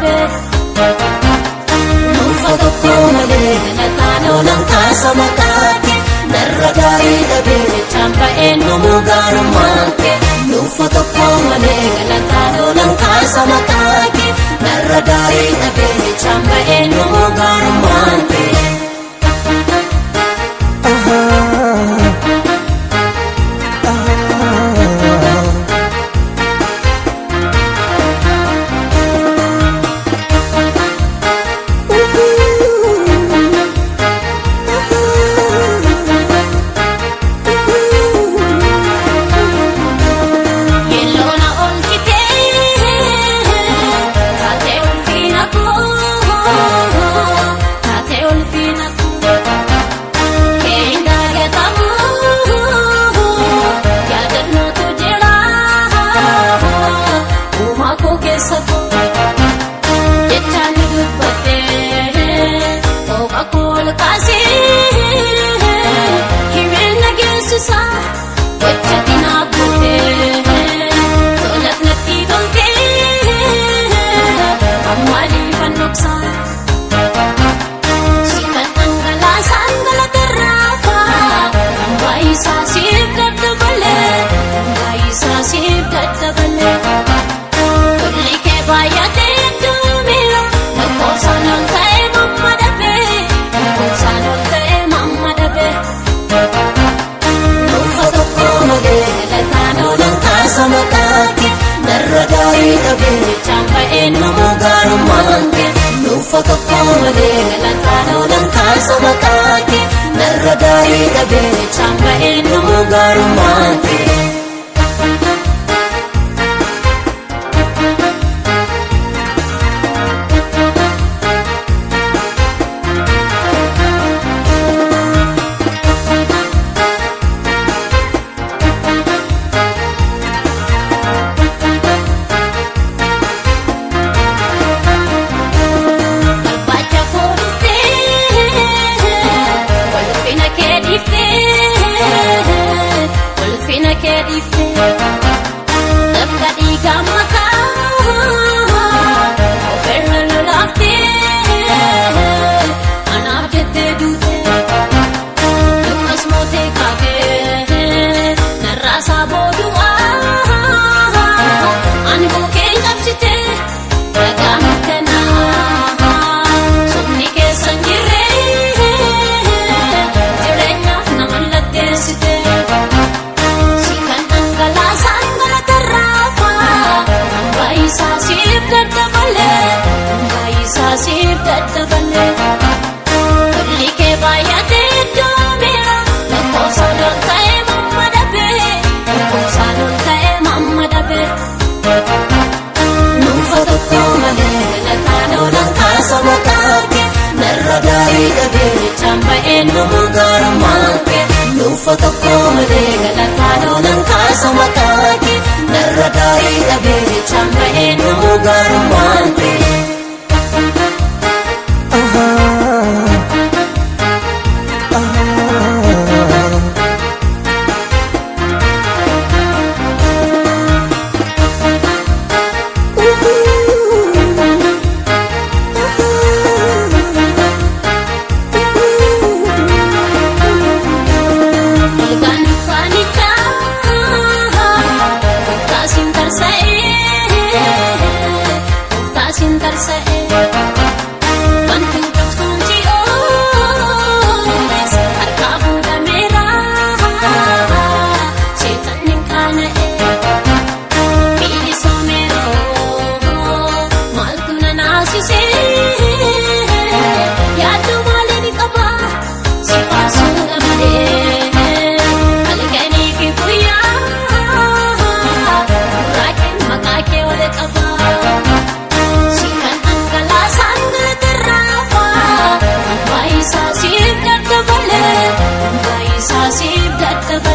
dhabee. Nuufa tokko malee galataan oolan kaasa maqaa kee narra gaarii dhabee Jechaan ba'ee namuu gaarummaan kee. Nuufa tokko malee galataan oolan kaasa maqaa kee narra gaarii dhabee jechaan ba'ee namuu gaarummaan kee. Yeelloon ol kitee taatee ulfina koo taatee ulfina koo keenya gatamu yaadannootu jira uumaa koo keessa koo jechaan dubbadhee qooqa koo ol kaasee himeen nageessisa gocha dinaaf gootee tolat natti toltee ammaaliifan dhoksa. Sifan dhangalaasaan galatarraafa dhangaa siif daddabalee dhangaa siif daddabalee. Tolli kee baay'atee hedduumira lakkoofsaan ol ta'ee mamma dhabee lakkoofsaan ol ta'ee mamma dhabee. Nuufa tokko malee Galataan oolan kaasa maqaa kee narra gaarii dhabee jechaan ba'ee namuu gaarummaan kee. Nuufa tokko malee galataan oolan kaasa maqaa kee narra gaarii dhabee jechaan ba'ee namuu gaarummaan kee. Barbaacha koo dhuftee walfina kee dhiiftee walfina kee dhiiftee lafa dhiigaa makaa ofirra lolaaftee anaaf jettee duutee lukas mootee kaatee narraasaa boodu'aa ani bokee cabsitee ragaa mirkanaa somni keessa hin jirre jireenyaaf nama latteessite si kan dhangalaasaan galatarraafa dhangaa isaa siif daddabalee dhangaa isaa siif daddabalee. Tolli kee baay'atee hedduumira lakkoofsaan ol ta'ee mamma dhabee lakkoofsaan ol ta'ee mamma dhabee. Nuufa tokko malee Galataan oolan kaasa maqaa kee narra gaarii dhabee jechaan ba'ee namuu gaarummaan kee. Nuufa tokko malee galataan oolan kaasa maqaa kee narra gaarii dhabee jechaan ba'ee namuu gaarummaan kee. Olkaan faanichaa gooftaa siin tarsa'ee gooftaa siin tarsa'ee wanti cuftuun ji'oos harkaa fuudhameera seexanni hin qaana'e biyyi soomeeroo maaltu na naasisee yaaddoo maaliin qaba si faarsuudha malee halkanii fi guyyaa gurraaqeen maqaa kee ol qaba. Si kan dhangalaasaan galatarraafa dhangaa isaa siif daddabalee dhangaa isaa siif daddabalee.